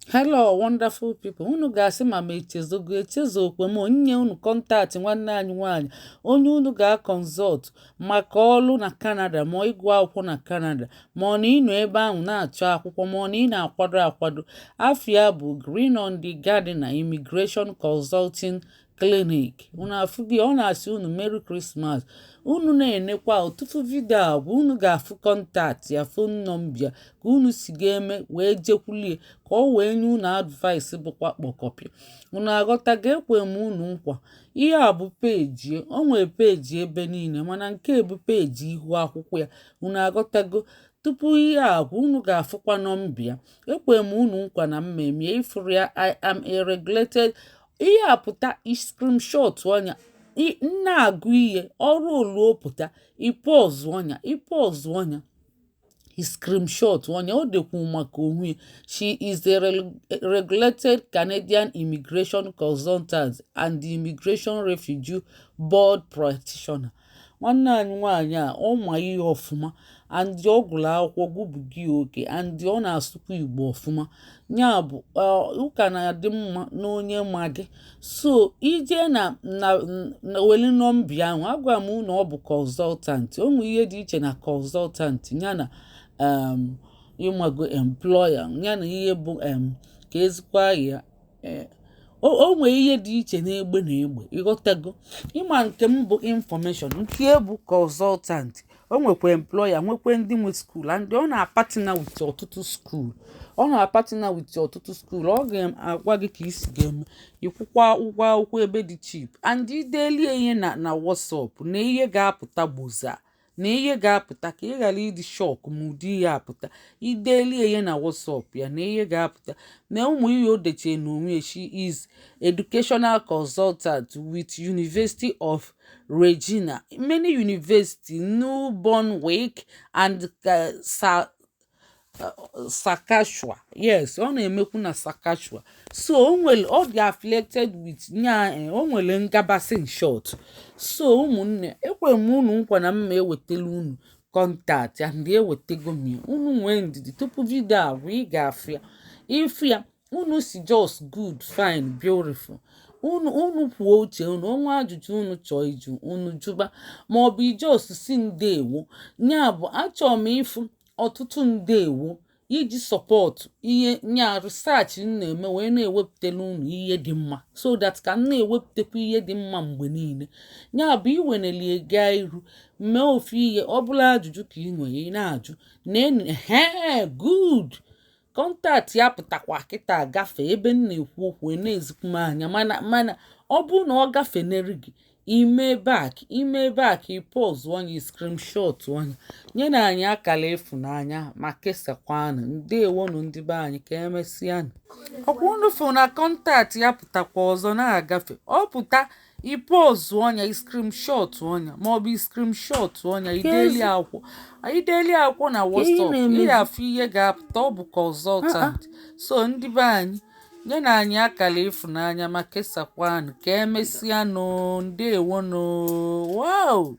Hello, wonderful people. Unu ga-asị ma m echezogo echezo okwe m onye unu contact nwanne anyị nwaanyị onye unu ga-aconsult maka ọlụ na Canada, ma ịgụ akwụkwọ na Canada, ma ọ na ịnọ ebe ahụ na-achọ akwụkwọ, ma ọ na ị na-akwado akwado. Afịa bụ Green on the Gardiner Immigration Consulting Clinic. Unu afụghị, ọ na-asị unu Merry Christmas. Unu na-enekwa ọtụtụ video agwa, unu ga-afụ contact ya, phone number ya, ka unu si ga-eme wee jekwulie ka ọ wee nye unu advice bụkwa kpọkọpị. Unu aghọtago? Ekwe m unu nkwa. Ihe a bụ page. O nwee page ebe niile, mana nke bụ page ihu akwụkwọ ya. Unu aghọtago? Tupu ihe a agwa, unu ga-afụkwa nọmba ya. Ekwe m unu nkwa na mmemme ifuru ya. I am a regulated. Ihe a pụta, screenshot ọnya na-agụ ihe ọrụ oluo pụta, ịpause ọnya, ịpause ọnya, screenshot ọnya. O dekwu maka onwe. She is a regulated Canadian immigration consultant and immigration refugee board practitioner. Nwanne anyị nwaanyị a, ọ ma ihe ọfụma and ọ gụrụ akwụkwọ gụbugi oke and ọ na-asụkwa Igbo ọfụma. Ya bụ, ụka na-adị mma n'onye ma gị. So ije na weli nọmba ahụ agwa m na ọ bụ consultant. O nwere ihe dị iche na consultant ya na ịmago employer ya na ihe bụ ka ezikwa ya. O nwere ihe dị iche n'egbe na egbe, ịghọtago? Ịma nke m bụ information, nke bụ consultant. O nwekwa employer, nwekwa ndị nwe school and ọ na-apartner with ọtụtụ school. Ọ na-apartner with ọtụtụ school. Ọ ga-agwa gị ka isi ga-eme ịkwụkwa ụgwọ akwụkwọ ebe dị cheap and idelie ihe na WhatsApp na ihe ga-apụta gboza na ihe ga-apụta, ka ị ghara ịdị shock ma ụdị ihe apụta. Idelie ihe na WhatsApp ya na ihe ga-apụta na ụmụ ihe o dechie n'onwe. She is educational consultant with University of Regina, many university, New Brunswick and Saskatchewan. Yes, ọ na-emekwu na Saskatchewan. So o nwere, ọ dị affiliated with nya, o nwere ngabasị in short. So ụmụnne, ekwere m unu nkwa na mma ewetala unu contact and ewetego m ya. Unu nwee ndidi tupu video a bụ ị ga-afụ ya. Ịfụ ya, unu si just good, fine, beautiful. Unu kwuo uche unu, onwe ajụjụ unu chọọ ịjụ, unu jụba, maọbụ ijos si ndeewo. Ya bụ, achọrọ m ịfụ ọtụtụ ndeewo iji support ihe nya research m na-eme wee na-ewepụtara unu ihe dị mma, so that ka m na-ewepụtakwa ihe dị mma mgbe niile. Ya bụ, iwenelie gaa iru mee ofu ihe ọ bụla, ajụjụ ka ị nwere, ị na-ajụ na he good contact ya pụtakwa kịta gafee ebe m na-ekwu okwu na-ezikwu m anya. Mana ọ bụrụ na ọ gafenere gị, ime back, ime back, ịpause ọnya, screenshot ọnya, nye na anyị akara ịfụnanya ma kesakwanụ. Ndewonụ ndị be anyị, ka emesịanụ. Ọkwa unu fụ na contact ya pụtakwa ọzọ na-agafe. Ọ pụta, ịpause ọnya, screenshot ọnya, maọbụ screenshot ọnya, ideli akwụkwọ, ideli akwụkwọ na WhatsApp, ị afụ ihe ga-apụta. Ọ bụ consultant. So ndị be anyị, nye na anyị akara ịfụnanya ma kesakwanụ. Ka emesịanụ, ndewonụ. Wow.